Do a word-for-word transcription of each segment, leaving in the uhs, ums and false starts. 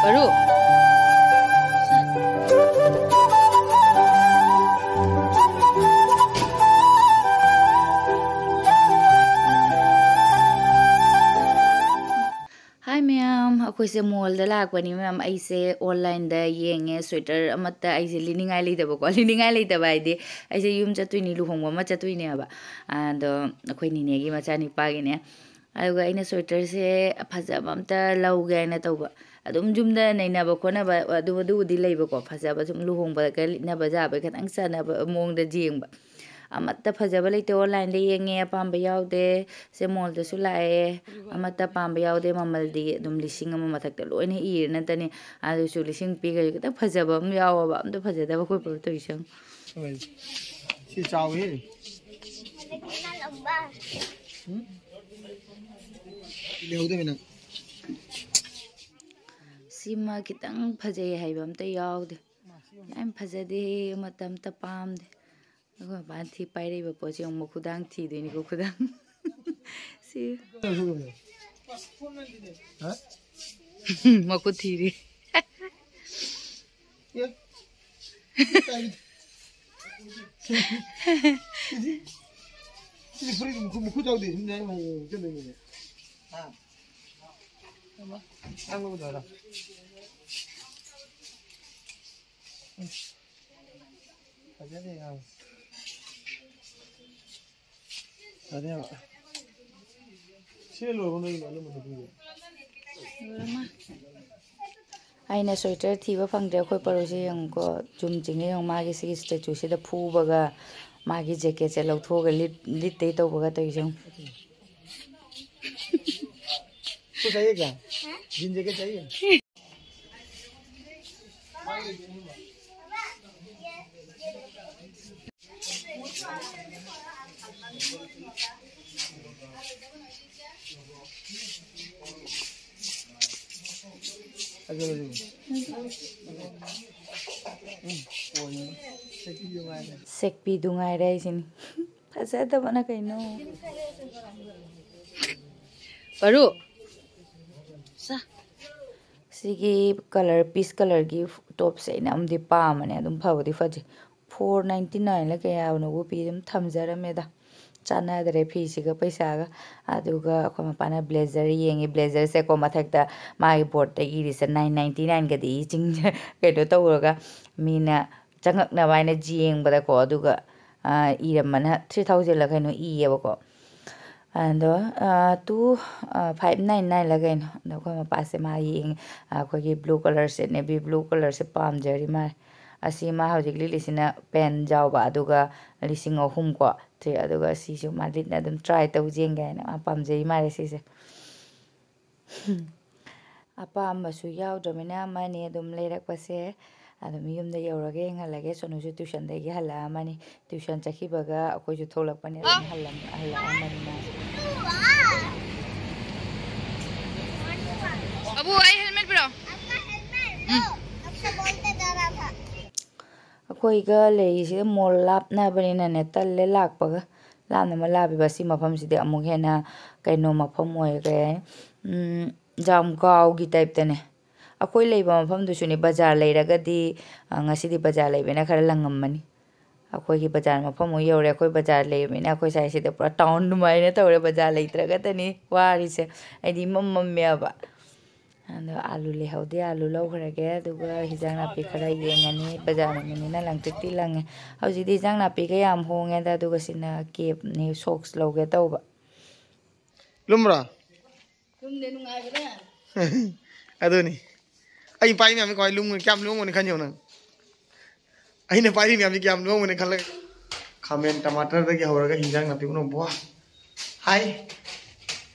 ꯄꯔꯨ꯫ ꯍꯥꯏ ꯃꯌꯥꯝ, ꯑꯩꯈꯣꯏꯁꯦ ꯃꯣꯜꯗ ꯂꯥꯛꯄꯅꯤ ꯃꯌꯥꯝ꯫ ꯑꯩꯁꯦ ꯑꯣꯟꯂꯥꯏꯟꯗ ꯌꯦꯡꯉꯦ, ꯁ꯭ꯋꯦꯇꯔ ꯑꯃꯠꯇ, ꯑꯩꯁꯦ ꯂꯤꯅꯤꯡꯉꯥꯏ ꯂꯩꯇꯕꯀꯣ꯫ ꯂꯤꯅꯤꯡꯉꯥꯏ ꯂꯩꯇꯕ ꯍꯥꯏꯗꯤ ꯑꯩꯁꯦ ꯌꯨꯝ ꯆꯠꯇꯣꯏꯅꯤ, ꯂꯨꯍꯣꯡꯕ ꯑꯃ ꯆꯠꯇꯣꯏꯅꯦꯕ꯫ ꯑꯗꯣ ꯑꯩꯈꯣꯏ ꯅꯤꯅꯦꯒꯤ ꯃꯆꯥꯅꯤꯄꯥꯒꯤꯅꯦ꯫ ꯑꯗꯨꯒ ꯑꯩꯅ ꯁ꯭ꯋꯦꯇꯔꯁꯦ ꯐꯖꯕ ꯑꯝꯇ ꯂꯧꯒꯦ ꯍꯥꯏꯅ ꯇꯧꯕ꯫ ꯑꯗꯨꯝ ꯌꯨꯝꯗ ꯅꯩꯅꯕ ꯈꯣꯠꯅꯕ ꯑꯗꯨ, ꯑꯗꯨꯕꯨꯗꯤ ꯂꯩꯕꯀꯣ, ꯐꯖꯕ ꯁꯨꯝ ꯂꯨꯍꯣꯡꯕꯗꯒ ꯂꯤꯠꯅꯕ ꯌꯥꯕ ꯈꯤꯇꯪ ꯆꯥꯟꯅꯕ ꯃꯑꯣꯡꯗ ꯌꯦꯡꯕ꯫ ꯑꯃꯠꯇ ꯐꯖꯕ ꯂꯩꯇꯦ, ꯑꯣꯟꯂꯥꯏꯟꯗ ꯌꯦꯡꯉꯦ, ꯑꯄꯥꯝꯕ ꯌꯥꯎꯗꯦ꯫ ꯁꯦ ꯃꯣꯜꯗꯁꯨ ꯂꯥꯛꯑꯦ, ꯑꯃꯠꯇ ꯄꯥꯝꯕ ꯌꯥꯎꯗꯦ꯫ ꯃꯃꯜꯗꯤ ꯑꯗꯨꯝ ꯂꯤꯁꯤꯡ ꯑꯃ ꯃꯊꯛꯇ ꯂꯣꯏꯅ ꯏꯔꯦ ꯅꯠꯇꯅꯤ꯫ ꯑꯗꯨꯁꯨ ꯂꯤꯁꯤꯡ ꯄꯤꯈ꯭ꯔꯁꯨ ꯈꯤꯇꯪ ꯐꯖꯕ ꯑꯃ ꯌꯥꯎꯋꯣꯕ꯫ ꯑꯝꯇ ꯐꯖꯗꯕ ꯑꯩꯈꯣꯏ ꯄꯨꯂꯞ ꯇꯧꯔꯤꯁꯦ ꯌꯦꯡꯉꯨ꯫ ꯍꯣꯏ꯫ ꯁꯤ ꯆꯥꯎꯋꯦ꯫ ꯎꯝ? ꯂꯩꯍꯧꯗꯕꯅꯤ ꯅꯪ꯫ ꯁꯤꯃ ꯈꯤꯇꯪ ꯐꯖꯩ ꯍꯥꯏꯕ ꯑꯝꯇ ꯌꯥꯎꯗꯦ꯫ ꯌꯥꯝ ꯐꯖꯗꯦ, ꯑꯃꯠꯇ ꯑꯝꯇ ꯄꯥꯝꯗꯦ꯫ ꯑꯩꯈꯣꯏ ꯃꯄꯥꯟ ꯊꯤ ꯄꯥꯏꯔꯛꯏꯕ ꯄꯣꯠꯁꯦ ꯑꯃꯨꯛ ꯈꯨꯗꯥꯡ ꯊꯤꯗꯣꯏꯅꯤꯀꯣ, ꯈꯨꯗꯥꯡ꯫ ꯁꯤ꯫ ꯍꯥ? ꯃꯈꯨꯠ ꯊꯤꯔꯤ꯫ ꯑꯦ? ꯁꯤ ꯐꯨꯔꯤꯠ ꯃꯈꯨ-, ꯃꯈꯨꯠ ꯌꯥꯎꯗꯦ꯫ ꯁꯤꯅꯦ ꯑꯩꯅ ꯍꯌꯦꯡ ꯆꯠꯇꯣꯏꯅꯦ꯫ ꯍꯥ? ꯑꯃ, ꯑꯃ ꯂꯧꯔꯣ꯫ ꯐꯖꯗꯦ ꯌꯥꯝ꯫ ꯐꯖꯗꯦꯕ꯫ ꯁꯤ ꯂꯣꯏꯔꯕꯣ ꯅꯣꯏ ꯏꯃꯥꯟꯅꯕ ꯅꯨꯄꯤꯗꯣ? ꯑꯩꯅ ꯁ꯭ꯋꯦꯇꯔ ꯊꯤꯕ ꯐꯪꯗ꯭ꯔꯦ꯫ ꯑꯩꯈꯣꯏ ꯄꯔꯨꯁꯦ ꯌꯦꯡꯉꯨꯀꯣ, ꯆꯨꯝ ꯆꯤꯡꯉꯦ ꯌꯦꯡꯉꯨ꯫ ꯃꯥꯒꯤ ꯁꯤꯒꯤ ꯁ꯭ꯇꯦꯆꯨꯁꯤꯗ ꯐꯨꯕꯒ ꯃꯥꯒꯤ ꯖꯦꯀꯦꯠꯁꯦ ꯂꯧꯊꯣꯛꯑꯒ ꯂꯤꯠ-, ꯂꯤꯠꯇꯩ ꯇꯧꯕꯒ ꯇꯧꯔꯤꯁꯦ ꯌꯦꯡꯉꯨ꯫ इसको चाहिए क्या? जिन जगह चाहिए। ꯁꯦꯛꯄꯤꯗꯨ ꯉꯥꯏꯔꯦ ꯑꯩꯁꯤꯅꯤ꯫ ꯐꯖꯗꯕꯅ ꯀꯩꯅꯣ꯫ ꯄꯔꯨ꯫ ꯁꯥ꯫ ꯁꯤꯒꯤ ꯀꯂꯔ, ꯄꯤꯁ ꯀꯂꯔꯒꯤ ꯇꯣꯞꯁꯦ ꯑꯩꯅ ꯑꯃꯗꯤ ꯄꯥꯝꯕꯅꯦ, ꯑꯗꯨꯝ ꯐꯕꯨꯗꯤ ꯐꯖꯩ꯫ Four ninety nine ꯂ ꯀꯌꯥꯅꯣꯕꯨ ꯄꯤ, ꯑꯗꯨꯝ ꯊꯝꯖꯔꯝꯃꯦꯗ꯫ ꯆꯥꯟꯅꯗ꯭ꯔꯦ ꯐꯤꯁꯤꯒ ꯄꯩꯁꯥꯒ꯫ ꯑꯗꯨꯒ ꯑꯩꯈꯣꯏ ꯃꯄꯥꯅ ꯕ꯭ꯂꯦꯖꯔ ꯌꯦꯡꯉꯤ꯫ ꯕ꯭ꯂꯦꯖꯔꯁꯦꯀꯣ, ꯃꯊꯛꯇ ꯃꯥꯒꯤ ꯕꯣꯔꯠꯇ ꯏꯔꯤꯁꯦ nine ninety nine ꯒꯗꯤ ꯆꯤꯡ ꯀꯩꯅꯣ ꯇꯧꯔꯒ, ꯃꯤꯅ ꯆꯪꯉꯛꯅꯕ ꯍꯥꯏꯅ ꯌꯦꯡꯕꯗꯀꯣ꯫ ꯑꯗꯨꯒ, ꯑ, ꯏꯔꯝꯕꯅ three thousand ꯂ ꯀꯩꯅꯣ ꯏꯌꯦꯕꯀꯣ꯫ ꯑꯗꯣ, ꯑ, two, ꯑ, five nine nine ꯂ ꯀꯩꯅꯣ꯫ ꯑꯗꯣ ꯑꯩꯈꯣꯏ ꯃꯄꯥꯁꯦ ꯃꯥ ꯌꯦꯡꯉꯤ꯫ ꯑꯩꯈꯣꯏꯒꯤ ꯕ꯭ꯂꯨ ꯀꯂꯔꯁꯦ, ꯅꯦꯚꯤ ꯕ꯭ꯂꯨ ꯀꯂꯔꯁꯦ ꯄꯥꯝꯖꯔꯤ ꯃꯥꯜꯂꯦ꯫ ꯑꯁꯤ ꯃꯥ ꯍꯧꯖꯤꯛ ꯂꯤꯠꯂꯤꯁꯤꯅ ꯄꯦꯟ ꯌꯥꯎꯕ, ꯑꯗꯨꯒ ꯂꯤꯁꯤꯡ ꯑꯍꯨꯝ ꯀꯣ꯫ ꯁꯤ, ꯑꯗꯨꯒ ꯁꯤꯁꯨ ꯃꯥ ꯂꯤꯠꯅ ꯑꯗꯨꯝ ꯇ꯭ꯔꯥꯏ ꯇꯧ ꯌꯦꯡꯒꯦ ꯍꯥꯏꯅ ꯃꯥ ꯄꯥꯝꯖꯩ ꯃꯥꯜꯂꯦ ꯁꯤꯁꯦ꯫ ꯑꯄꯥꯝꯕꯁꯨ ꯌꯥꯎꯗ꯭ꯔꯕꯅꯤꯅ ꯑꯃꯅꯤ ꯑꯗꯨꯝ ꯂꯩꯔꯛꯄꯁꯦ꯫ ꯑꯗꯨꯝ ꯌꯨꯝꯗ ꯌꯧꯔꯒ ꯌꯦꯡꯍꯜꯂꯒꯦ꯫ ꯁꯣꯅꯨꯁꯨ ꯇ꯭ꯌꯨꯁꯟꯗꯒꯤ ꯍꯜꯂꯛꯑꯝꯃꯅꯤ꯫ ꯇ꯭ꯌꯨꯁꯟ ꯆꯠꯈꯤꯕꯒ ꯑꯩꯈꯣꯏꯁꯨ ꯊꯣꯛꯂꯛꯄꯅꯦ, ꯑꯗꯨꯝ ꯍꯜꯂꯝ-, ꯍꯜꯂꯛꯑꯝꯃꯅꯤ ꯃꯥꯁꯨ꯫ ꯑꯕꯨ, ꯑꯩ ꯍꯦꯜꯃꯦꯠ ꯄꯤꯔꯛꯑꯣ꯫ ꯎꯝ꯫ ꯑꯩꯈꯣꯏꯒ ꯂꯩꯔꯤꯁꯤꯒ ꯃꯣꯜ ꯂꯥꯞꯅꯕꯅꯤꯅꯅꯦ, ꯇꯜꯂꯦ ꯂꯥꯛꯄꯒ꯫ ꯂꯥꯞꯅ ꯑꯃ ꯂꯥꯞꯄꯤꯕ ꯁꯤ ꯃꯐꯝꯁꯤꯗꯤ ꯑꯃꯨꯛ ꯍꯦꯟꯅ ꯀꯩꯅꯣ ꯃꯐꯝ ꯑꯣꯏ, ꯀꯩ ꯍꯥꯏꯅꯤ, ꯎꯝ, ꯖꯥꯝ ꯀꯥꯎꯒꯤ ꯇꯥꯏꯞꯇꯅꯦ꯫ ꯑꯩꯈꯣꯏ ꯂꯩꯕ ꯃꯐꯝꯗꯨꯁꯨꯅꯦ, ꯕꯖꯥꯔ ꯂꯩꯔꯒꯗꯤ, ꯑ, ꯉꯁꯤꯗꯤ ꯕꯖꯥꯔ ꯂꯩꯕꯅ ꯈꯔ ꯂꯪꯉꯝꯃꯅꯤ꯫ ꯑꯩꯈꯣꯏꯒꯤ ꯕꯖꯥꯔ ꯃꯐꯝ ꯑꯃꯨꯛ ꯌꯧꯔꯦ꯫ ꯑꯩꯈꯣꯏ ꯕꯖꯥꯔ ꯂꯩꯔꯕꯅꯤꯅ ꯑꯩꯈꯣꯏ ꯁ꯭ꯋꯥꯏꯁꯤꯗ ꯄꯨꯔꯥ ꯇꯥꯎꯟ ꯑꯗꯨꯃꯥꯏꯅ ꯇꯧꯔꯦ, ꯕꯖꯥꯔ ꯂꯩꯇ꯭ꯔꯒꯗꯅꯤ ꯋꯥꯔꯤꯁꯦ꯫ ꯑꯩꯗꯤ ꯏꯃꯝ ꯃꯝꯃꯦꯕ꯫ ꯑꯗꯣ ꯑꯥꯂꯨ ꯂꯩꯍꯧꯗꯦ, ꯑꯥꯂꯨ ꯂꯧꯈ꯭ꯔꯒꯦ꯫ ꯑꯗꯨꯒ ꯍꯤꯟꯖꯥꯡ ꯅꯥꯄꯤ ꯈꯔ ꯌꯦꯡꯉꯅꯤ꯫ ꯕꯖꯥꯔ ꯅꯨꯃꯤꯠꯅꯤꯅ ꯂꯪꯇ꯭ꯔꯤꯛꯇꯤ ꯂꯪꯉꯦ꯫ ꯍꯧꯖꯤꯛꯇꯤ ꯍꯤꯟꯖꯥꯡ ꯅꯥꯄꯤꯒ ꯌꯥꯝ ꯍꯣꯡꯉꯦꯗ꯫ ꯑꯗꯨꯒ ꯁꯤꯅ ꯀꯦꯞꯅꯤ, ꯁꯣꯛꯁ ꯂꯧꯒꯦ ꯇꯧꯕ꯫ ꯂꯨꯝꯕ꯭ꯔꯣ? ꯂꯨꯝꯗꯦ, ꯅꯨꯡꯉꯥꯏꯕꯅꯦ꯫ ꯑꯗꯨꯅꯤ꯫ ꯑꯩ ꯄꯥꯏ ꯃꯌꯥꯝꯁꯦ ꯀꯃꯥꯏꯅ ꯂꯨꯝꯒꯅꯤ? ꯀꯌꯥꯝ ꯂꯨꯝꯒꯅꯤ ꯈꯟ ꯌꯦꯡꯉꯨ ꯅꯪ꯫ ꯑꯩꯅ ꯄꯥꯏꯔꯤ ꯃꯌꯥꯝꯁꯦ ꯀꯌꯥꯝ ꯂꯨꯝꯒꯅꯤ ꯈꯜꯂꯒ꯫ ꯈꯥꯃꯦꯟ, ꯇꯃꯥꯇꯔꯗꯒꯤ ꯍꯧꯔꯒ ꯍꯤꯟꯖꯥꯡ ꯅꯥꯄꯤ ꯄꯨꯝꯅꯃꯛ꯫ ꯕ꯭ꯋꯥ! ꯍꯥꯏ!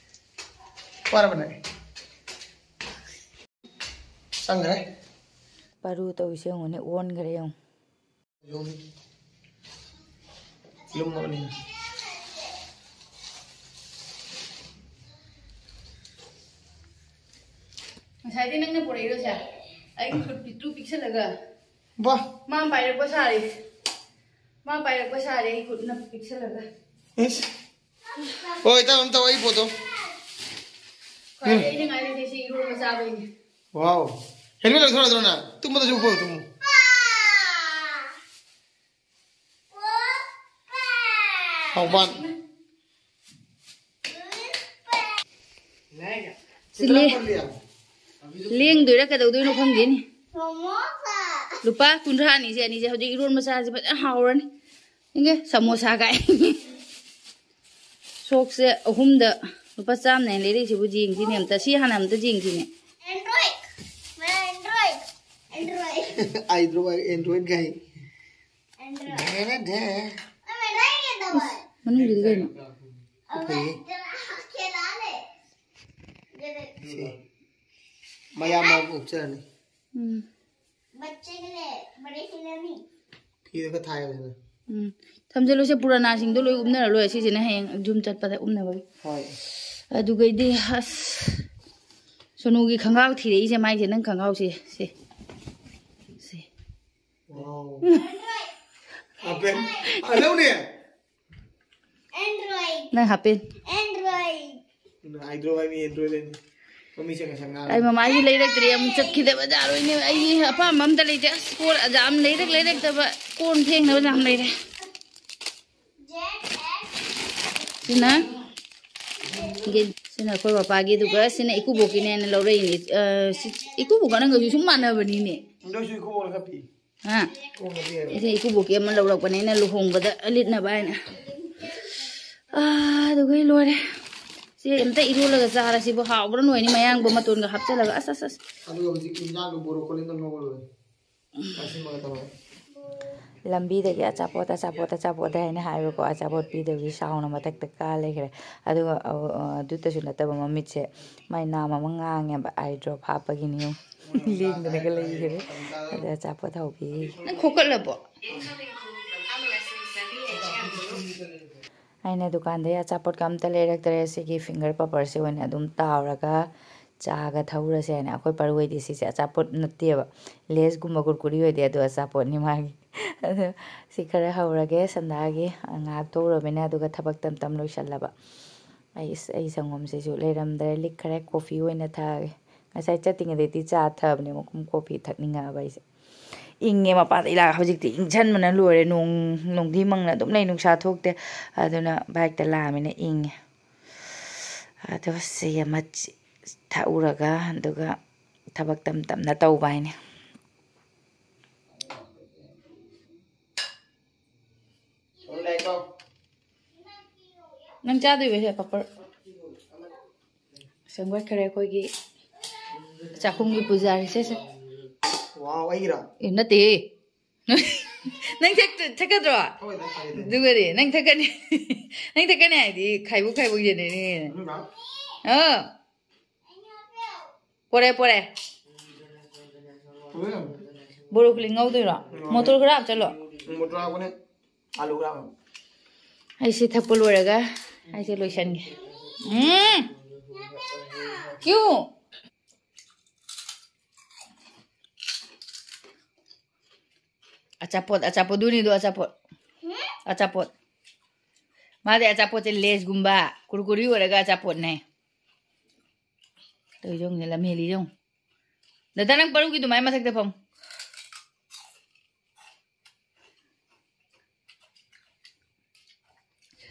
ꯋꯥꯔꯕꯅꯦ? ꯆꯪꯈ꯭ꯔꯦ꯫ ꯄꯔꯨ ꯇꯧꯔꯤꯁꯦ ꯌꯦꯡꯉꯨꯅꯦ, ꯑꯣꯟꯈ꯭ꯔꯦ ꯌꯦꯡꯉꯨ꯫ ꯂꯨꯝꯃꯕꯅꯤ꯫ ꯉꯁꯥꯏꯗꯤ ꯅꯪꯅ ꯄꯨꯔꯛꯏꯔꯣ ꯁꯦ? ꯑꯩꯒꯤ ꯈꯨꯠ ꯄꯤꯛꯇ꯭ꯔꯨ ꯄꯤꯛꯁꯜꯂꯒ꯫ ꯕꯥ꯫ ꯃꯥ ꯄꯥꯏꯔꯛꯄ ꯁꯥꯔꯦ꯫ ꯃꯥ ꯄꯥꯏꯔꯛꯄ ꯁꯥꯔꯦ ꯑꯩ ꯈꯨꯠꯅ ꯄꯤꯛꯁꯜꯂꯒ꯫ ꯏꯁ꯫ ꯍꯣꯏ, ꯇꯞꯅ ꯇꯧ, ꯑꯩ ꯄꯣꯠꯇꯣ꯫ ꯈ꯭ꯋꯥꯏꯗꯒꯤ ꯑꯩꯅ ꯉꯥꯏꯔꯤꯁꯦ ꯁꯤ ꯏꯔꯣꯟꯕ ꯆꯥꯕꯩꯅꯦ꯫ ꯋꯥꯎ꯫ ꯍꯦꯜꯃꯦꯠ ꯂꯧꯊꯣꯔꯛꯑꯗ꯭ꯔꯣ ꯅꯪ? ꯇꯨꯝꯕꯗꯁꯨ ꯎꯞꯄꯣ, ꯇꯨꯝꯃꯨ꯫ ꯍꯥꯎꯕꯥꯟ꯫ ꯁꯤ ꯂꯦ-, ꯂꯦꯡꯗꯣꯏꯔꯥ ꯀꯩꯗꯧꯗꯣꯏꯅꯣ ꯈꯪꯗꯦꯅꯦ꯫ ꯂꯨꯄꯥ ꯀꯨꯟꯊ꯭ꯔꯥꯅꯤꯁꯦ ꯑꯅꯤꯁꯦ ꯍꯧꯖꯤꯛ ꯏꯔꯣꯟ ꯃꯆꯥꯁꯦ ꯐꯖꯅ ꯍꯥꯎꯔꯅꯤ꯫ ꯏꯪꯒꯦ, ꯁꯃꯣꯁꯥ ꯀꯥꯏ꯫ ꯁꯣꯛꯁꯦ ꯑꯍꯨꯝꯗ ꯂꯨꯄꯥ ꯆꯥꯝꯃꯅꯦ ꯂꯩꯔꯛꯏꯁꯤꯕꯨ, ꯌꯦꯡꯁꯤꯅꯦ ꯑꯝꯇ꯫ ꯁꯤ ꯍꯥꯟꯅ ꯑꯝꯇ ꯌꯦꯡꯁꯤꯅꯦ꯫ Android. My Android. Android. Android, Android ꯀꯥꯏ꯫ Android. ꯃꯅꯨꯡꯒꯤꯗꯤ ꯀꯩꯅꯣ? ꯐꯩꯌꯦ꯫ ꯁꯤ꯫ ꯃꯌꯥꯝ ꯃꯌꯥꯝ ꯎꯞꯆꯔꯅꯤ꯫ ꯎꯝ꯫ ꯐꯤꯗ ꯈꯔ ꯊꯥꯏ ꯐꯖꯅ꯫ ꯎꯝ꯫ ꯊꯝꯖꯤꯜꯂꯨꯁꯦ, ꯄꯨꯔꯥꯅꯥꯁꯤꯡꯗꯣ ꯂꯣꯏ ꯎꯞꯅꯔ ꯂꯣꯏꯔꯦ꯫ ꯁꯤꯁꯤꯅ ꯍꯌꯦꯡ ꯌꯨꯝ ꯆꯠꯄꯗ ꯎꯞꯅꯕꯒꯤ꯫ ꯍꯣꯏ꯫ ꯑꯗꯨꯒꯩꯗꯤ ꯑꯁ꯫ ꯁꯣꯅꯨꯒꯤ ꯈꯣꯡꯒ꯭ꯔꯥꯎ ꯊꯤꯔꯛꯏꯁꯦ ꯃꯥꯏꯁꯦ, ꯅꯪ ꯈꯣꯡꯒ꯭ꯔꯥꯎꯁꯦ꯫ ꯁꯦ꯫ ꯁꯦ꯫ ꯋꯥꯎ꯫ ꯍꯥꯄꯦꯟ꯫ ꯑꯗꯧꯅꯦ꯫ Android. ꯅꯪ ꯍꯥꯄꯦꯟ꯫ Android. Android ꯍꯥꯏ ꯃꯤ Android ꯍꯥꯏꯅꯤ꯫ ꯃꯃꯤꯁꯦ ꯉꯁꯥꯏ ꯉꯥꯡ꯫ ꯑꯩ ꯃꯃꯥꯒꯤ ꯂꯩꯔꯛꯇ꯭ꯔꯦ, ꯑꯃꯨꯛ ꯆꯠꯈꯤꯗꯕ ꯌꯥꯔꯣꯏꯅꯦ꯫ ꯑꯩꯒꯤ ꯑꯄꯥꯝꯕ ꯑꯝꯇ ꯂꯩꯇꯦ꯫ ꯑꯁ, ꯀꯣꯟ ꯑꯖꯥꯝ ꯂꯩꯔꯛ ꯂꯩꯔꯛꯇꯕ ꯀꯣꯟ ꯐꯦꯡꯅꯕ ꯌꯥꯝ ꯂꯩꯔꯦ꯫ ꯁꯤꯅ, ꯁꯤꯅ ꯑꯩꯈꯣꯏ ꯄꯄꯥꯒꯤ, ꯑꯗꯨꯒ ꯁꯤꯅ ꯏꯀꯨꯕꯣꯛꯀꯤꯅꯦꯅ ꯂꯧꯔꯛꯏꯅꯦ꯫ ꯑ, ꯁꯤ, ꯏꯀꯨꯕꯣꯛꯀ ꯅꯪꯒꯁꯨ ꯁꯨꯝ ꯃꯥꯟꯅꯕꯅꯤꯅꯦ꯫ ꯑꯗꯨꯁꯨ ꯏꯀꯨꯕꯣꯛꯅ ꯈꯔ ꯄꯤ꯫ ꯍꯥ? ꯏꯀꯨꯕꯣꯛꯅ ꯄꯤ ꯍꯥꯏꯕ꯫ ꯁꯤꯅ ꯏꯀꯨꯕꯣꯛꯀꯤ ꯑꯃ ꯂꯧꯔꯛꯄꯅꯦ ꯑꯩꯅ ꯂꯨꯍꯣꯡꯕꯗ ꯂꯤꯠꯅꯕ ꯍꯥꯏꯅ꯫ ꯑ, ꯑꯗꯨꯒꯩ ꯂꯣꯏꯔꯦ꯫ ꯁꯤ ꯑꯝꯇ ꯏꯔꯣꯜꯂꯒ ꯆꯥꯔꯁꯤꯕꯨ, ꯍꯥꯎꯕ꯭ꯔꯥ ꯅꯣꯏꯅꯤ ꯃꯌꯥꯡꯕ ꯃꯇꯣꯟꯒ ꯍꯥꯞꯆꯜꯂꯒ꯫ ꯑꯁ, ꯑꯁ, ꯑꯁ꯫ ꯑꯗꯨꯒ ꯍꯧꯖꯤꯛ ꯏꯟꯖꯥꯡꯗꯣ ꯕꯣꯔꯣꯀꯣꯂꯤꯗꯣ ꯉꯧꯔ ꯂꯣꯏꯔꯦ꯫ ꯂꯝꯕꯤꯗꯒꯤ ꯑꯆꯥꯄꯣꯠ, ꯑꯆꯥꯄꯣꯠ, ꯑꯆꯥꯄꯣꯠ ꯍꯥꯏꯅ ꯍꯥꯏꯕꯀꯣ, ꯑꯆꯥꯄꯣꯠ ꯄꯤꯗꯕꯒꯤ ꯁꯥꯎꯅ ꯃꯊꯛꯇ ꯀꯥ ꯂꯩꯈ꯭ꯔꯦ꯫ ꯑꯗꯨꯒ, ꯑ, ꯑ, ꯑꯗꯨꯇꯁꯨ ꯅꯠꯇꯕ, ꯃꯃꯤꯠꯁꯦ ꯃꯥꯏ ꯅꯥꯝ ꯑꯃ ꯉꯥꯡꯉꯦꯕ, eye drop ꯍꯥꯞꯄꯒꯤꯅꯤ꯫ ꯂꯦꯡꯗꯅꯒ ꯂꯩꯈ꯭ꯔꯦ꯫ ꯑꯗ ꯑꯆꯥꯄꯣꯠ ꯍꯧꯕꯤ꯫ ꯅꯪ ꯈꯣꯀꯠꯂꯕꯣ? ꯑꯩꯅ ꯗꯨꯀꯥꯟꯗꯩ ꯑꯆꯥꯄꯣꯠꯀ ꯑꯝꯇ ꯂꯩꯔꯛꯇ꯭ꯔꯦ꯫ ꯁꯤꯒꯤ finger popperꯁꯦ ꯑꯣꯏꯅ ꯑꯗꯨꯝ ꯇꯥꯎꯔꯒ ꯆꯥꯒ ꯊꯧꯔꯁꯦ ꯍꯥꯏꯅ꯫ ꯑꯩꯈꯣꯏ ꯄꯔꯨ ꯍꯣꯏꯗꯤ ꯁꯤꯁꯦ ꯑꯆꯥꯄꯣꯠ ꯅꯠꯇꯦꯕ, ꯂꯦꯁꯀꯨꯝꯕ ꯀꯨꯔꯀꯨꯔꯤ ꯑꯣꯏꯗꯦ, ꯑꯗꯣ ꯑꯆꯥꯄꯣꯠꯅꯤ ꯃꯥꯒꯤ꯫ ꯑꯗꯣ ꯁꯤ ꯈꯔ ꯍꯧꯔꯒꯦ ꯁꯟꯗꯥꯒꯤ, ꯉꯥꯏꯍꯥꯛ ꯊꯣꯛꯎꯔꯕꯅꯤꯅ, ꯑꯗꯨꯒ ꯊꯕꯛ ꯇꯝ ꯇꯝ ꯂꯣꯏꯁꯜꯂꯕ꯫ ꯑꯩ ꯑꯁ, ꯑꯩ ꯁꯪꯒꯣꯝꯁꯤꯁꯨ ꯂꯩꯔꯝꯗ꯭ꯔꯦ, ꯂꯤꯛꯈꯔꯦ꯫ ꯀꯣꯐꯤ ꯑꯣꯏꯅ ꯊꯛꯑꯒꯦ꯫ ꯉꯁꯥꯏ ꯆꯠꯇ꯭ꯔꯤꯉꯩꯗꯗꯤ ꯆꯥ ꯊꯛꯑꯕꯅꯦ, ꯃꯈꯨꯝ ꯀꯣꯐꯤ ꯊꯛꯅꯤꯡꯉꯛꯑꯕ ꯑꯩꯁꯦ꯫ ꯏꯪꯉꯦ ꯃꯄꯥꯟꯗ ꯏꯂꯥ꯫ ꯍꯧꯖꯤꯛꯇꯤ ꯏꯪꯁꯟꯕꯅ ꯂꯣꯏꯔꯦ꯫ ꯅꯣꯡ, ꯅꯣꯡꯗꯤ ꯃꯪꯅ ꯑꯗꯨꯝ ꯂꯩ, ꯅꯨꯡꯁꯥ ꯊꯣꯛꯇꯦ꯫ ꯑꯗꯨꯅ ꯕꯥꯏꯛꯇ ꯂꯥꯛꯑꯃꯤꯅ ꯏꯪꯉꯦ꯫ ꯑꯗꯣ ꯁꯤ ꯑꯃ ꯆꯤ-, ꯊꯛꯎꯔꯒ, ꯑꯗꯨꯒ ꯊꯕꯛ ꯇꯝ ꯇꯝꯅ ꯇꯧꯕ ꯍꯥꯏꯅꯤ꯫ ꯅꯪ ꯆꯥꯗꯣꯏꯕ ꯁꯦ ꯄꯥꯄꯔ? ꯁꯦꯝꯒꯠꯈꯔꯦ ꯑꯩꯈꯣꯏꯒꯤ ꯆꯥꯛꯈꯨꯝꯒꯤ ꯄꯨꯖꯥꯔꯤꯁꯦ ꯁꯦ꯫ ꯋꯥꯎ, ꯑꯩꯒꯤꯔꯣ? ꯑꯦ, ꯅꯠꯇꯦ꯫ ꯅꯪ ꯊꯛ-, ꯊꯛꯀꯗ꯭ꯔꯣ? ꯍꯣꯏ, ꯊꯛꯀꯦ, ꯊꯛꯀꯦ꯫ ꯑꯗꯨꯒꯗꯤ ꯅꯪ ꯊꯛꯀꯅꯤ꯫ ꯅꯪ ꯊꯛꯀꯅꯤ ꯍꯥꯏꯗꯤ ꯈꯥꯏꯕꯣꯛ ꯈꯥꯏꯕꯣꯛ ꯌꯦꯟꯅꯅꯤ꯫ ꯎꯝ, ꯂꯥꯎ꯫ ꯑꯥ꯫ ꯄꯣꯔꯦ, ꯄꯣꯔꯦ꯫ ꯄꯣꯔꯦ꯫ ꯕ꯭ꯔꯣꯀꯣꯂꯤ ꯉꯧꯗꯣꯏꯔꯣ? ꯉꯧꯔꯦ꯫ ꯃꯣꯇꯣꯔ ꯈꯔ ꯍꯥꯞꯆꯜꯂꯣ꯫ ꯎꯝ, ꯃꯣꯇꯣꯔ ꯍꯥꯞꯄꯅꯦ꯫ ꯑꯂꯨ ꯈꯔ ꯍꯥꯞꯄꯅꯦ꯫ ꯑꯩꯁꯦ ꯊꯛꯄ ꯂꯣꯏꯔꯒ ꯑꯩꯁꯦ ꯂꯣꯏꯁꯟꯒꯦ꯫ ꯎꯝ꯫ ꯀ꯭ꯌꯨ꯫ ꯑꯆꯥꯄꯣꯠ, ꯑꯆꯥꯄꯣꯠ, ꯗꯨꯅꯤꯗꯣ ꯑꯆꯥꯄꯣꯠ꯫ ꯑꯆꯥꯄꯣꯠ꯫ ꯃꯥꯗꯤ ꯑꯆꯥꯄꯣꯠꯁꯦ ꯂꯦꯁꯒꯨꯝꯕ, ꯀꯨꯔꯀꯨꯔꯤ ꯑꯣꯏꯔꯒ ꯑꯆꯥꯄꯣꯠꯅꯦ꯫ ꯇꯧ ꯌꯦꯡꯉꯨꯅꯦ, ꯂꯝꯍꯦꯜꯂꯤ ꯌꯦꯡꯉꯨ꯫ ꯗꯗꯥ, ꯅꯪ ꯄꯔꯨꯒꯤ ꯑꯗꯨꯃꯥꯏꯅ ꯃꯊꯛꯇ ꯐꯝ꯫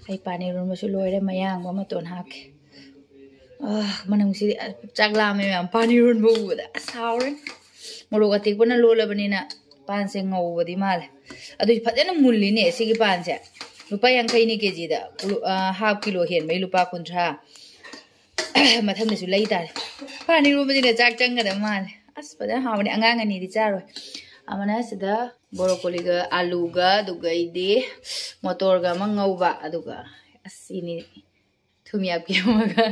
ꯑꯩ ꯄꯥꯟ ꯏꯔꯣꯟꯕꯁꯨ ꯂꯣꯏꯔꯦ, ꯃꯌꯥꯡꯕ ꯃꯇꯣꯟ ꯍꯥꯞꯀꯦ꯫ ꯑꯥ, ꯃꯅꯝꯁꯤꯗꯤ, ꯑ, ꯆꯥꯛ ꯂꯥꯝꯃꯦ ꯃꯌꯥꯝ, ꯄꯥꯟ ꯏꯔꯣꯟꯕ ꯎꯕꯗ꯫ ꯑꯁ, ꯍꯥꯎꯔꯦ꯫ ꯃꯣꯔꯣꯛ ꯑꯇꯦꯛꯄꯅ ꯂꯣꯜꯂꯕꯅꯤꯅ ꯄꯥꯟꯁꯦ ꯉꯧꯕꯗꯤ ꯃꯥꯜꯂꯦ꯫ ꯑꯗꯨꯗꯤ ꯐꯖꯅ ꯃꯨꯜꯂꯤꯅꯦ ꯁꯤꯒꯤ ꯄꯥꯟꯁꯦ꯫ ꯂꯨꯄꯥ ꯌꯥꯡꯈꯩꯅꯤ ꯀꯦꯖꯤꯗ꯫ ꯀꯨ-, ꯑ, ꯍꯥꯐ ꯀꯤꯂꯣ ꯍꯦꯟꯕꯩ ꯂꯨꯄꯥ ꯀꯨꯟꯊ꯭ꯔꯥ꯫ ꯃꯊꯪꯗꯁꯨ ꯂꯩ ꯇꯥꯔꯦ꯫ ꯄꯥꯟ ꯏꯔꯣꯟꯕꯁꯤꯅ ꯆꯥꯛ ꯆꯪꯒꯗꯕ ꯃꯥꯜꯂꯦ꯫ ꯑꯁ, ꯐꯖꯅ ꯍꯥꯎꯕꯅꯦ꯫ ꯑꯉꯥꯡ ꯑꯅꯤꯗꯤ ꯆꯥꯔꯣꯏ꯫ ꯑꯃꯅ ꯁꯤꯗ ꯕ꯭ꯔꯣꯀꯣꯂꯤꯒ ꯑꯥꯂꯨꯒ, ꯑꯗꯨꯒ ꯑꯩꯗꯤ ꯃꯣꯇꯣꯔꯒ ꯑꯃ ꯉꯧꯕ, ꯑꯗꯨꯒ ꯑꯁ, ꯁꯤꯅꯤ ꯊꯨꯝ ꯌꯥꯛꯄꯤ ꯑꯃꯒ꯫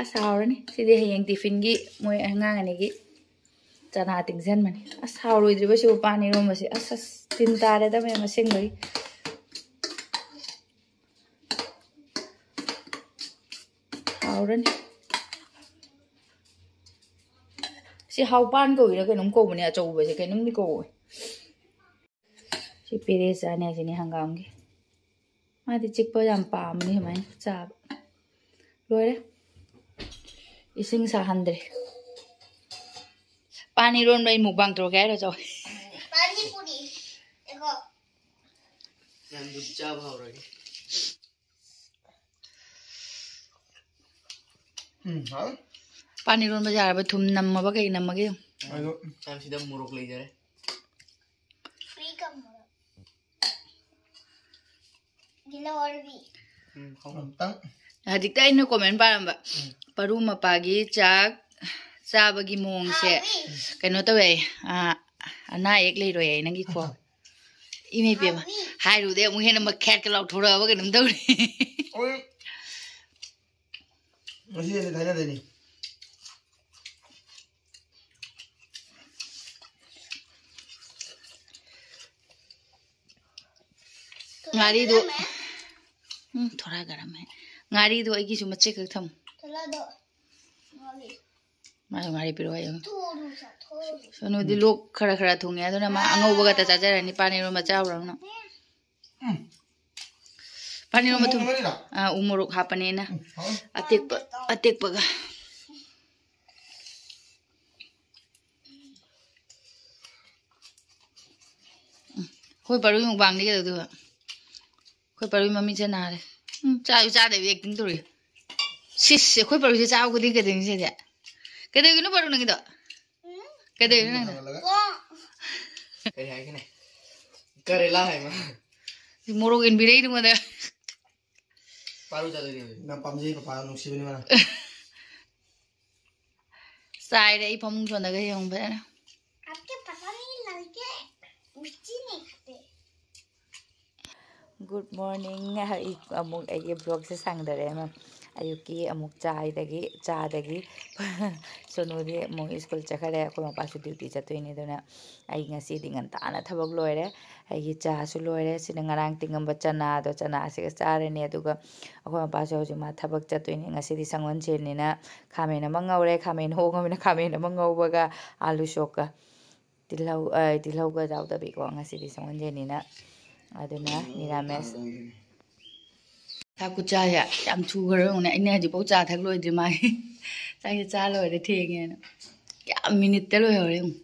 ꯑꯁ, ꯍꯥꯎꯔꯅꯤ꯫ ꯁꯤꯗꯤ ꯍꯌꯦꯡ ꯇꯤꯐꯤꯟꯒꯤ ꯃꯣꯏ ꯑꯉꯥꯡ ꯑꯅꯤꯒꯤ ꯆꯅꯥ ꯇꯤꯡꯁꯟꯕꯅꯤ꯫ ꯑꯁ, ꯍꯥꯎꯔꯣꯏꯗ꯭ꯔꯤꯕ ꯁꯤꯕꯨ ꯄꯥꯟ ꯏꯔꯣꯟꯕꯁꯦ꯫ ꯑꯁ, ꯑꯁ, ꯇꯤꯟ ꯇꯥꯔꯦꯗ ꯃꯌꯥꯝ ꯑꯁꯦꯡꯕꯒꯤ꯫ ꯍꯥꯎꯔꯅꯤ꯫ ꯁꯤ ꯍꯥꯎꯄꯥꯟ ꯀꯧꯏꯔꯥ ꯀꯩꯅꯣꯝ ꯀꯧꯕꯅꯦ, ꯑꯆꯧꯕꯁꯦ ꯀꯩꯅꯣꯝꯗꯤ ꯀꯧꯋꯦ꯫ ꯁꯤ ꯄꯦꯔꯦ ꯆꯥꯅꯤ ꯍꯥꯏꯁꯤꯅꯦ ꯍꯪꯒꯥꯝꯒꯤ꯫ ꯃꯥꯗꯤ ꯆꯤꯛꯄ ꯌꯥꯝ ꯄꯥꯝꯕꯅꯤ ꯁꯨꯃꯥꯏꯅ ꯆꯥꯕ꯫ ꯂꯣꯏꯔꯦ꯫ ꯏꯁꯤꯡ ꯁꯥꯍꯟꯗ꯭ꯔꯦ꯫ ꯄꯥꯟ ꯏꯔꯣꯟꯕ ꯑꯩ ꯃꯨꯛꯕꯥꯡ ꯇꯧꯔꯛꯀꯦ ꯍꯥꯏꯔꯣ, ꯆꯥꯎ? ꯄꯥꯅꯤꯄꯨꯔꯤ꯫ ꯉꯥꯏꯈꯣ꯫ ꯌꯥꯝ ꯆꯥꯕ ꯍꯧꯔꯒꯦ꯫ ꯎꯝ, ꯍꯥꯎ꯫ ꯄꯥꯟ ꯏꯔꯣꯟꯕ ꯌꯥꯔꯕ? ꯊꯨꯝ ꯅꯝꯃꯕ ꯀꯩ ꯅꯝꯃꯒꯦ? ꯑꯗꯣ ꯌꯥꯝ ꯁꯤꯗ ꯃꯣꯔꯣꯛ ꯂꯩꯖꯔꯦ꯫ ꯐ꯭ꯔꯤ ꯀꯝ ꯃꯣꯔꯣꯛ꯫ ꯒꯤꯂꯣꯔꯕꯤ꯫ ꯎꯝ, ꯍꯥꯎ꯫ ꯑꯝꯇꯪ꯫ ꯍꯧꯖꯤꯛꯇ ꯑꯩꯅ ꯀꯣꯃꯦꯟ ꯄꯥꯔꯝꯕ, ꯎꯝ꯫ ꯄꯔꯨ ꯃꯄꯥꯒꯤ ꯆꯥꯛ ꯆꯥꯕꯒꯤ ꯃꯑꯣꯡꯁꯦ ꯍꯥꯎꯋꯤ꯫ ꯀꯩꯅꯣ ꯇꯧꯋꯦ, ꯑ, ꯑꯅꯥ ꯑꯌꯦꯛ ꯂꯩꯔꯣꯏ ꯍꯥꯏ ꯅꯪꯒꯤ ꯈꯣꯡ꯫ ꯏꯃꯩ ꯄꯦꯝꯃ, ꯍꯥꯏꯔꯨꯗꯦ ꯑꯃꯨꯛ ꯍꯦꯟꯅ ꯃꯈꯦꯠꯀ ꯂꯥꯎꯊꯣꯔꯛꯑꯕ ꯀꯩꯅꯣꯝ ꯇꯧꯔꯦ꯫ ꯍꯣꯏ꯫ ꯉꯁꯤ ꯍꯦꯟꯅ ꯊꯥꯏꯅꯗꯣꯏꯅꯤ꯫ ꯉꯥꯔꯤꯗꯨ, ꯎꯝ, ꯊꯣꯔꯥ ꯒꯔꯝ ꯍꯥꯏ꯫ ꯉꯥꯔꯤꯗꯨ ꯑꯩꯒꯤꯁꯨ ꯃꯆꯦꯠ ꯈꯛ ꯊꯝꯃꯨ꯫ ꯊꯣꯔꯥꯗꯣ ꯉꯥꯔꯤ꯫ ꯃꯥꯁꯨ ꯉꯥꯔꯤ ꯄꯤꯔꯛꯑꯣ ꯍꯥꯏꯌꯣ꯫ ꯊꯣꯛꯎꯅꯨ, ꯆꯥꯊꯣꯛꯎꯅꯨ꯫ ꯁꯣꯅꯨꯗꯤ ꯂꯣꯛ ꯈꯔ ꯈꯔ ꯊꯨꯡꯉꯦ, ꯑꯗꯨꯅ ꯃꯥ ꯑꯉꯧꯕ ꯈꯛꯇ ꯆꯥꯖꯔꯅꯤ, ꯄꯥꯟ ꯏꯔꯣꯟꯕ ꯆꯥꯎꯔꯕꯅ꯫ ꯎꯝ꯫ ꯄꯥꯟ ꯏꯔꯣꯟꯕ ꯊꯨꯝ-, ꯎ ꯃꯣꯔꯣꯛ ꯃꯔꯤꯔꯣ? ꯑꯥ, ꯎ ꯃꯣꯔꯣꯛ ꯍꯥꯞꯄꯅꯦꯅ꯫ ꯎꯝ, ꯍꯥꯎ꯫ ꯑꯇꯦꯛꯄ, ꯑꯇꯦꯛꯄꯒ꯫ ꯎꯝ꯫ ꯑꯩꯈꯣꯏ ꯄꯔꯨꯏ ꯃꯨꯛꯕꯥꯡꯗꯤ ꯀꯩꯗꯧꯗꯣꯏꯕ? ꯑꯩꯈꯣꯏ ꯄꯔꯨꯏ ꯃꯃꯤꯠꯁꯦ ꯅꯥꯔꯦ꯫ ꯎꯝ, ꯆꯥꯁꯨ ꯆꯥꯗꯕꯤ ꯑꯦꯛꯇꯤꯡ ꯇꯧꯔꯤ꯫ ꯁꯤꯁ, ꯑꯩꯈꯣꯏ ꯄꯔꯨꯏꯁꯦ ꯆꯥꯕ ꯈꯨꯗꯤꯡ ꯀꯩꯗꯧꯅꯤ ꯁꯤꯗꯤ? ꯀꯩꯗꯧꯒꯤꯅꯣ ꯄꯔꯨ ꯅꯪꯒꯤꯗꯣ? ꯀꯩꯗꯧꯔꯤꯅꯣ ꯅꯪꯅ? ꯀꯔꯤ ꯍꯥꯏꯒꯅꯤ? ꯀꯔꯦꯂꯥ ꯍꯥꯏꯕ꯫ ꯁꯤ ꯃꯣꯔꯣꯛ ꯏꯟꯕꯤꯔꯛꯏ ꯅꯉꯣꯟꯗ꯫ ꯄꯥꯔꯨ ꯆꯥꯗꯣꯏꯅꯦ ꯍꯧꯖꯤꯛ꯫ ꯅꯪ ꯄꯥꯝꯖꯩ ꯄꯄꯥ, ꯅꯨꯡꯁꯤꯕꯅꯤ ꯃꯥꯅ꯫ ꯆꯥꯏꯔꯦ ꯑꯩ ꯐꯃꯨꯡ ꯁꯣꯟꯗꯒ ꯌꯦꯡꯉꯨ ꯐꯖꯅ꯫ आपके पता नहीं लड़के मिर्ची नहीं खाते। Good morning꯫ ꯑꯩ ꯑꯃꯨꯛ ꯑꯩꯒꯤ ꯕ꯭ꯂꯣꯒꯁꯦ ꯁꯥꯡꯗꯔꯦ ꯑꯃ꯫ ꯑꯌꯨꯛꯀꯤ ꯑꯃꯨꯛ ꯆꯥꯏꯗꯒꯤ, ꯆꯥꯗꯒꯤ ꯁꯣꯅꯨꯗꯤ ꯑꯃꯨꯛ ꯁ꯭ꯀꯨꯜ ꯆꯠꯈ꯭ꯔꯦ꯫ ꯑꯩꯈꯣꯏ ꯃꯄꯥꯁꯨ ꯗ꯭ꯌꯨꯇꯤ ꯆꯠꯇꯣꯏꯅꯤ, ꯑꯗꯨꯅ ꯑꯩ ꯉꯁꯤꯗꯤ ꯉꯟꯇꯥꯅ ꯊꯕꯛ ꯂꯣꯏꯔꯦ꯫ ꯑꯩꯒꯤ ꯆꯥꯁꯨ ꯂꯣꯏꯔꯦ꯫ ꯁꯤꯅ ꯉꯔꯥꯡ ꯇꯤꯡꯉꯝꯕ ꯆꯅꯥꯗꯣ, ꯆꯅꯥꯁꯤꯒ ꯆꯥꯔꯅꯤ꯫ ꯑꯗꯨꯒ ꯑꯩꯈꯣꯏ ꯃꯄꯥꯁꯨ ꯍꯧꯖꯤꯛ ꯃꯥ ꯊꯕꯛ ꯆꯠꯇꯣꯏꯅꯤ꯫ ꯉꯁꯤꯗꯤ ꯁꯪꯒꯣꯜꯁꯦꯟꯅꯤꯅ ꯈꯥꯃꯦꯟ ꯑꯃ ꯉꯧꯔꯦ, ꯈꯥꯃꯦꯟ ꯍꯣꯡꯉꯃꯤꯅ ꯈꯥꯃꯦꯟ ꯑꯃ ꯉꯧꯕꯒ ꯑꯥꯂꯨ ꯁꯣꯛꯀ꯫ ꯇꯤꯜꯍꯧ, ꯑ, ꯇꯤꯜꯍꯧꯒ ꯌꯥꯎꯗꯕꯤꯀꯣ, ꯉꯁꯤꯗꯤ ꯁꯒꯣꯜꯁꯦꯟꯅꯤꯅ꯫ ꯑꯗꯨꯅ ꯅꯤꯔꯥꯃꯤꯁ꯫ ꯆꯥꯛ ꯈꯨꯠꯆꯥꯁꯦ ꯌꯥꯝ ꯊꯨꯈ꯭ꯔꯕ ꯌꯦꯡꯉꯨꯅꯦ꯫ ꯑꯩꯅ ꯍꯧꯖꯤꯛꯐꯥꯎ ꯆꯥ ꯊꯛ ꯂꯣꯏꯗ꯭ꯔꯤ ꯃꯥꯏ꯫ ꯆꯥꯛꯁꯦ ꯆꯥ ꯂꯣꯏꯔꯦ, ꯊꯦꯡꯉꯦꯅ꯫ ꯀꯌꯥꯝ ꯃꯤꯅꯤꯠꯇ ꯂꯣꯏꯍꯧꯔꯦ ꯌꯦꯡꯉꯨ꯫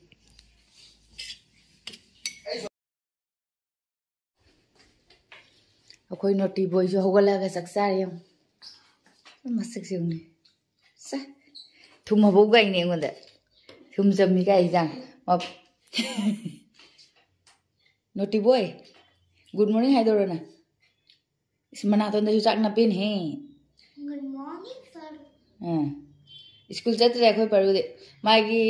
ꯑꯩꯈꯣꯏ ꯅꯣꯇꯤ ꯕꯣꯏꯁꯨ ꯍꯧꯒꯠꯂꯒ ꯆꯥꯛ ꯆꯥꯔꯦ ꯌꯦꯡꯉꯨ꯫ ꯃꯁꯛꯁꯦ ꯌꯦꯡꯉꯨꯅꯦ꯫ ꯁꯦ, ꯊꯨꯝ ꯃꯕꯨꯛ ꯀꯩꯅꯦ ꯑꯩꯉꯣꯟꯗ꯫ ꯊꯨꯝ ꯆꯝꯃꯤ ꯀꯥꯏ ꯏꯟꯖꯥꯡ꯫ ꯃꯞ-, ꯅꯣꯇꯤ ꯕꯣꯏ, ꯒꯨꯗ ꯃꯣꯔꯅꯤꯡ ꯍꯥꯏꯗꯧꯔꯣ ꯅꯪ? ꯏꯁ, ꯃꯅꯥꯇꯣꯟꯗꯁꯨ ꯆꯥꯛ ꯅꯞꯄꯦꯅꯦꯍꯦ꯫ Good morning, sir. ꯑꯥ꯫ ꯁ꯭ꯀꯨꯜ ꯆꯠꯇ꯭ꯔꯦ ꯑꯩꯈꯣꯏ ꯄꯔꯨꯗꯤ꯫ ꯃꯥꯒꯤ,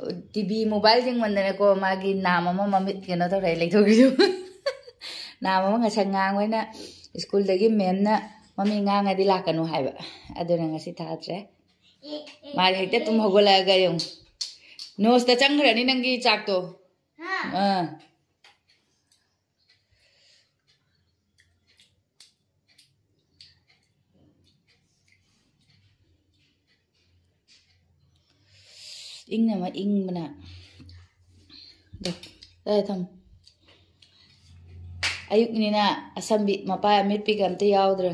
ꯑ, ꯇꯤ ꯚꯤ, ꯃꯣꯕꯥꯏꯜ ꯌꯦꯡꯃꯟꯗꯅꯀꯣ, ꯃꯥꯒꯤ ꯅꯥꯝ ꯑꯃ ꯃꯃꯤꯠ ꯀꯩꯅꯣ ꯇꯧꯔꯦ, ꯂꯩꯊꯣꯛꯈꯤꯁꯨ꯫ ꯅꯥꯝ ꯑꯃ ꯉꯁꯥꯏ ꯉꯥꯡꯕ ꯑꯩꯅ ꯁ꯭ꯀꯨꯜꯗꯒꯤ ꯃꯦꯝꯅ ꯃꯃꯤꯠ ꯉꯥꯡꯉꯗꯤ ꯂꯥꯛꯀꯅꯨ ꯍꯥꯏꯕ꯫ ꯑꯗꯨꯅ ꯉꯁꯤ ꯊꯥꯗ꯭ꯔꯦ꯫ ꯃꯥꯗꯤ ꯍꯦꯛꯇ ꯇꯨꯝ ꯍꯧꯒꯠꯂꯛꯑꯒ ꯌꯦꯡꯉꯨ꯫ ꯅꯣꯁꯇ ꯆꯪꯈ꯭ꯔꯅꯤ ꯅꯪꯒꯤ ꯆꯥꯛꯇꯣ꯫ ꯍꯥ? ꯑꯥ꯫ ꯏꯪꯅ ꯑꯃ ꯏꯪꯕꯅ꯫ ꯗꯣ, ꯑꯗꯥꯏꯗ ꯊꯝꯃꯨ꯫ ꯑꯌꯨꯛꯅꯤꯅ ꯑꯁꯝꯕꯤ, ꯃꯄꯥ ꯑꯃꯦꯠꯄꯤꯒ ꯑꯝꯇ ꯌꯥꯎꯗ꯭ꯔꯦ꯫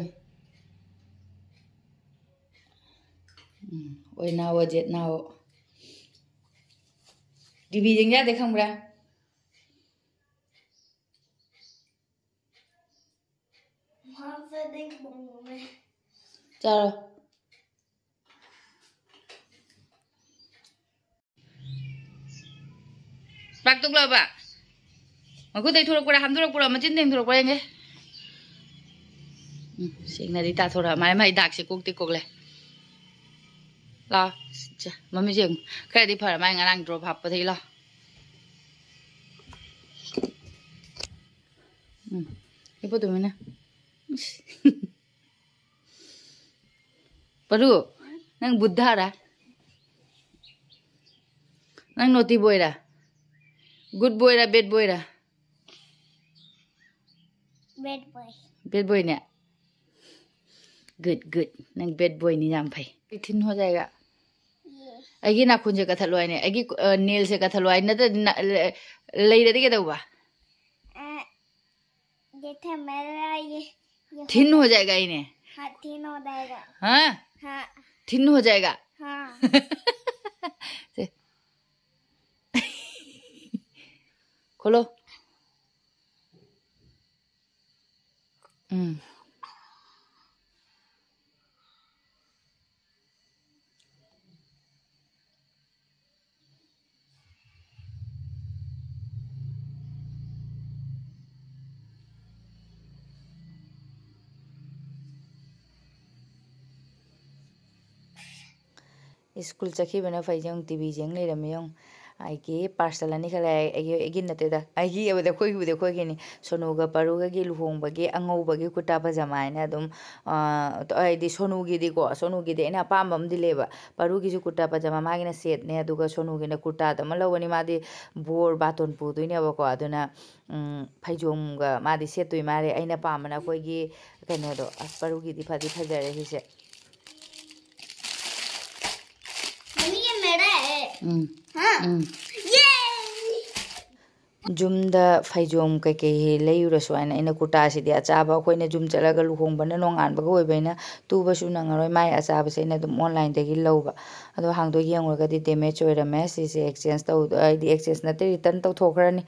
ꯎꯝ, ꯑꯣꯏꯅꯥꯋꯣ, ꯖꯦꯠꯅꯥꯋꯣ꯫ ꯇꯤ ꯚꯤ ꯌꯦꯡ ꯌꯥꯗꯦ ꯈꯪꯕ꯭ꯔꯥ? ꯆꯥꯔꯣ꯫ ꯆꯥꯛ ꯇꯣꯛꯂꯕ? ꯃꯈꯨꯠ ꯇꯩꯊꯣꯔꯛꯄ꯭ꯔꯥ, ꯍꯥꯝꯗꯣꯔꯛꯄ꯭ꯔꯥ, ꯃꯆꯤꯟ ꯇꯦꯡꯊꯣꯔꯛꯄ꯭ꯔꯥ ꯌꯦꯡꯒꯦ꯫ ꯎꯝ, ꯁꯦꯡꯅꯗꯤ ꯇꯥꯊꯣꯔꯛꯑ ꯃꯥꯏ, ꯃꯥꯏ ꯗꯥꯛꯁꯦ ꯀꯣꯛꯇꯤ ꯀꯣꯛꯂꯦ꯫ ꯂꯥꯎ꯫ ꯁꯦ, ꯃꯃꯤꯠꯁꯦ ꯌꯦꯡꯉꯨ꯫ ꯈꯔꯗꯤ ꯐꯔꯦ, ꯃꯥꯏ ꯉꯔꯥꯡ ꯗ꯭ꯔꯣꯞ ꯍꯥꯞꯄꯗꯒꯤ ꯂꯥꯎ꯫ ꯎꯝ꯫ ꯍꯤꯞꯄꯨ ꯇꯨꯃꯤꯟꯅ꯫ ꯏꯁ꯫ ꯄꯔꯨ, ꯅꯪ ꯕꯨꯙꯔꯥ? ꯅꯪ ꯅꯣꯇꯤ ꯕꯣꯏꯔꯥ? ꯒꯨꯗ ꯕꯣꯏꯔꯥ, ꯕꯦꯗ ꯕꯣꯏꯔꯥ? Bad boy. ꯕꯦꯗ ꯕꯣꯏꯅꯦ? ꯒꯨꯗ, ꯒꯨꯗ, ꯅꯪ ꯕꯦꯗ ꯕꯣꯏꯅꯤ, ꯌꯥꯝ ꯐꯩ꯫ ꯊꯤꯟ ꯍꯣ ꯖꯥꯏꯒꯥ꯫ ꯌꯦ꯫ ꯑꯩꯒꯤ ꯅꯥꯈꯣꯟꯁꯦ ꯀꯠꯊꯠꯂꯣ ꯍꯥꯏꯅꯦ, ꯑꯩꯒꯤ ꯅꯦꯜꯁꯦ ꯀꯠꯊꯠꯂꯣ ꯍꯥꯏ, ꯅꯠꯇ꯭ꯔꯗꯤ ꯅ- ꯂꯩꯔꯗꯤ ꯀꯩꯗꯧꯕ? ꯑ, ये था मेरा, ये, ये ꯊꯤꯟ ꯍꯣ ꯖꯥꯏꯒꯥ ꯍꯥꯏꯅꯦ꯫ हाँ, थीन हो जाएगा। ꯍꯥ? हाँ। ꯊꯤꯟ ꯍꯣ ꯖꯥꯏꯒꯥ꯫ हाँ। ꯁꯦ꯫ ꯈꯣꯠꯂꯣ꯫ ꯎꯝ꯫ ꯁ꯭ꯀꯨꯜ ꯆꯠꯈꯤꯕꯅ ꯐꯩ꯫ ꯌꯦꯡꯉꯨ, ꯇꯤ ꯚꯤ ꯌꯦꯡ ꯂꯩꯔꯝꯃꯤ꯫ ꯌꯦꯡꯉꯨ, ꯑꯩꯒꯤ ꯄꯥꯔꯁꯦꯜ ꯑꯅꯤꯈꯛ ꯂꯩ꯫ ꯑꯩꯒꯤ, ꯑꯩꯒꯤ ꯅꯠꯇꯦꯗ, ꯑꯩꯒꯤ ꯑꯣꯏꯕꯗꯤ ꯑꯩꯈꯣꯏꯒꯤꯕꯨꯗꯤ ꯑꯩꯈꯣꯏꯒꯤꯅꯤ꯫ ꯁꯣꯅꯨꯒ ꯄꯔꯨꯒꯒꯤ ꯂꯨꯍꯣꯡꯕꯒꯤ ꯑꯉꯧꯕꯒꯤ ꯀꯨꯔꯇꯥ ꯄꯖꯥꯃꯥ ꯍꯥꯏꯅ ꯑꯗꯨꯝ, ꯑꯥ, ꯍꯥꯏꯗꯤ ꯁꯣꯅꯨꯒꯤꯗꯤꯀꯣ, ꯁꯣꯅꯨꯒꯤꯗꯤ ꯑꯩꯅ ꯑꯄꯥꯝꯕ ꯑꯃꯗꯤ ꯂꯩꯌꯦꯕ꯫ ꯄꯔꯨꯒꯤꯁꯨ ꯀꯨꯔꯇꯥ ꯄꯖꯥꯃꯥ ꯃꯥꯒꯤꯅ ꯁꯦꯠꯅꯦ, ꯑꯗꯨꯒ ꯁꯣꯅꯨꯒꯤꯅ ꯀꯨꯔꯇꯥꯗ ꯑꯃ ꯂꯧꯒꯅꯤ꯫ ꯃꯥꯗꯤ ꯕꯣꯔ ꯕꯥꯇꯣꯟ ꯄꯨꯗꯣꯏꯅꯦꯕꯀꯣ, ꯑꯗꯨꯅ, ꯎꯝ, ꯐꯩꯖꯣꯝꯒ ꯃꯥꯗꯤ ꯁꯦꯠꯇꯣꯏ ꯃꯥꯜꯂꯦ꯫ ꯑꯩꯅ ꯄꯥꯝꯕꯅ ꯑꯩꯈꯣꯏꯒꯤ ꯀꯩꯅꯣꯗꯣ, ꯑꯁ, ꯄꯔꯨꯒꯤꯗꯤ ꯐꯗꯤ ꯐꯖꯔꯦ ꯁꯤꯁꯦ꯫ मम्मी, ये मेरा है। ꯎꯝ, हाँ। ꯎꯝ꯫ ये। ꯌꯨꯝꯗ ꯐꯩꯖꯣꯝ ꯀꯩꯀꯩ ꯂꯩꯔꯨꯔꯁꯨ ꯍꯥꯏꯅ ꯑꯩꯅ ꯀꯨꯔꯇꯥꯁꯤꯗꯤ ꯑꯆꯥꯕ, ꯑꯩꯈꯣꯏꯅ ꯌꯨꯝ ꯆꯠꯂꯒ ꯂꯨꯍꯣꯡꯕꯅ ꯅꯣꯡꯉꯥꯟꯕꯒ ꯑꯣꯏꯕꯅꯤꯅ ꯇꯨꯕꯁꯨ ꯅꯪꯉꯔꯣꯏ, ꯃꯥꯏ ꯑꯆꯥꯕꯁꯦ ꯑꯩꯅ ꯑꯗꯨꯝ ꯑꯣꯟꯂꯥꯏꯟꯗꯒꯤ ꯂꯧꯕ꯫ ꯑꯗꯣ ꯍꯥꯡꯗꯣꯛ ꯌꯦꯡꯉꯨꯔꯒꯗꯤ ꯗꯦꯃꯦꯖ ꯑꯣꯏꯔꯝꯃꯦ꯫ ꯁꯤꯁꯦ ꯑꯦꯛꯆꯦꯟꯖ ꯇꯧ-, ꯍꯥꯏꯗꯤ ꯑꯦꯛꯆꯦꯟꯖ ꯅꯠꯇꯦ, ꯔꯤꯇꯔꯟ ꯇꯧꯊꯣꯛꯈ꯭ꯔꯅꯤ꯫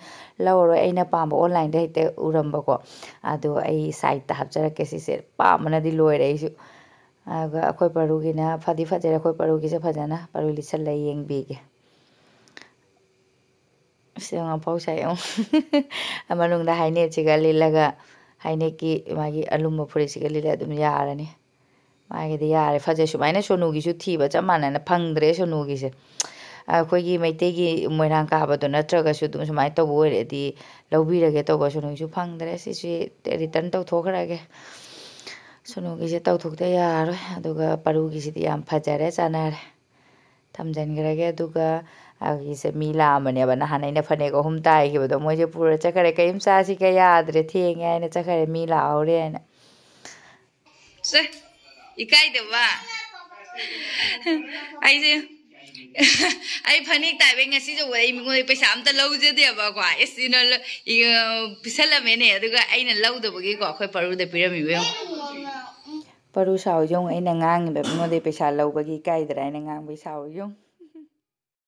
ꯂꯧꯔꯔꯣꯏ, ꯑꯩꯅ ꯄꯥꯝꯕ ꯑꯣꯟꯂꯥꯏꯟꯗ ꯍꯦꯛꯇ ꯎꯔꯝꯕꯀꯣ꯫ ꯑꯗꯣ ꯑꯩ ꯁꯥꯏꯠꯇ ꯍꯥꯞꯆꯔꯛꯀꯦ꯫ ꯁꯤꯁꯦ ꯄꯥꯝꯕꯅꯗꯤ ꯂꯣꯏꯔꯦ ꯑꯩꯁꯨ꯫ ꯑꯗꯨꯒ ꯑꯩꯈꯣꯏ ꯄꯔꯨꯒꯤꯅ ꯐꯗꯤ ꯐꯖꯔꯦ꯫ ꯑꯩꯈꯣꯏ ꯄꯔꯨꯒꯤꯁꯦ ꯐꯖꯅ ꯄꯔꯨ ꯂꯤꯠꯁꯜꯂ ꯌꯦꯡꯕꯤꯒꯦ꯫ ꯑꯁ, ꯌꯦꯡꯉꯣ, ꯑꯐꯥꯎ ꯁꯥꯏ ꯌꯦꯡꯉꯣ꯫ ꯃꯅꯨꯡꯗ ꯍꯥꯏꯅꯦꯠꯁꯤꯒ ꯂꯤꯠꯂꯒ, ꯍꯥꯏꯅꯦꯠꯀꯤ ꯃꯥꯒꯤ ꯑꯂꯨꯝꯕ ꯐꯨꯔꯤꯠꯁꯤꯒ ꯂꯤꯠꯂ ꯑꯗꯨꯝ ꯌꯥꯔꯅꯤ꯫ ꯃꯥꯒꯤꯗꯤ ꯌꯥꯔꯦ, ꯐꯖꯩ꯫ ꯁꯨꯃꯥꯏꯅ ꯁꯣꯅꯨꯒꯤꯁꯨ ꯊꯤꯕ ꯆꯞ ꯃꯥꯟꯅꯅ ꯐꯪꯗ꯭ꯔꯦ ꯁꯣꯅꯨꯒꯤꯁꯦ꯫ ꯑꯩꯈꯣꯏꯒꯤ ꯃꯩꯇꯩꯒꯤ ꯃꯣꯏꯔꯥꯡ ꯀꯥꯕꯗꯣ ꯅꯠꯇ꯭ꯔꯒꯁꯨ ꯑꯗꯨꯝ ꯁꯨꯃꯥꯏꯅ ꯇꯧꯕ ꯑꯣꯏꯔꯗꯤ ꯂꯧꯕꯤꯔꯒꯦ ꯇꯧꯕ, ꯁꯣꯅꯨꯒꯤꯁꯨ ꯐꯪꯗ꯭ꯔꯦ꯫ ꯁꯤꯁꯤ ꯔꯤꯇꯔꯟ ꯇꯧꯊꯣꯛꯈ꯭ꯔꯒꯦ꯫ ꯁꯨꯅꯨꯒꯤꯁꯦ ꯇꯧꯊꯣꯛꯇ ꯌꯥꯔꯣꯏ꯫ ꯑꯗꯨꯒ ꯄꯔꯨꯒꯤꯁꯤꯗꯤ ꯌꯥꯝ ꯐꯖꯔꯦ, ꯆꯥꯟꯅꯔꯦ꯫ ꯊꯝꯖꯤꯟꯈ꯭ꯔꯒꯦ꯫ ꯑꯗꯨꯒ ꯑꯩꯒꯤꯁꯦ ꯃꯤ ꯂꯥꯛꯑꯝꯕꯅꯦꯕ, ꯅꯍꯥꯟ ꯑꯩꯅ ꯐꯅꯦꯛ ꯑꯍꯨꯝ ꯇꯥꯏꯈꯤꯕꯗꯣ, ꯃꯣꯏꯁꯦ ꯄꯨꯔ ꯆꯠꯈ꯭ꯔꯦ꯫ "ꯀꯔꯤꯝ ꯆꯥꯁꯤꯒ ꯌꯥꯗ꯭ꯔꯦ, ꯊꯦꯡꯉꯦ" ꯍꯥꯏꯅ ꯆꯠꯈ꯭ꯔꯦ, ꯃꯤ ꯂꯥꯛꯍꯧꯔꯦ ꯍꯥꯏꯅ꯫ ꯁꯦ, ꯏꯀꯥꯏꯗꯕ꯫ ꯑꯩꯁꯦ, ꯑꯩ ꯐꯅꯦꯛ ꯇꯥꯏꯕꯩ ꯉꯁꯤ ꯆꯠꯄꯗ ꯑꯩ ꯃꯤꯉꯣꯟꯗ ꯄꯩꯁꯥ ꯑꯝꯇ ꯂꯧꯖꯗꯦꯕꯀꯣ꯫ ꯑꯦꯁ, ꯁꯤꯅ ꯂ-, ꯏ-, ꯄꯤꯁꯜꯂꯝꯃꯦꯅꯦ꯫ ꯑꯗꯨꯒ ꯑꯩꯅ ꯂꯧꯗꯕꯒꯤꯀꯣ, ꯑꯩꯈꯣꯏ ꯄꯔꯨꯗ ꯄꯤꯔꯝꯃꯤꯕ ꯌꯦꯡꯉꯣ꯫ ꯄꯔꯨ ꯁꯥꯎꯔꯤꯁꯦ ꯌꯦꯡꯉꯣ, ꯑꯩꯅ ꯉꯥꯡꯉꯤꯕ ꯃꯤꯉꯣꯟꯗꯒꯤ ꯄꯩꯁꯥ ꯂꯧꯕꯒꯤ ꯏꯀꯥꯏꯗ꯭ꯔꯥ ꯍꯥꯏꯅ ꯉꯥꯡꯕꯒꯤ ꯁꯥꯎꯔꯤ ꯌꯦꯡꯉꯣ꯫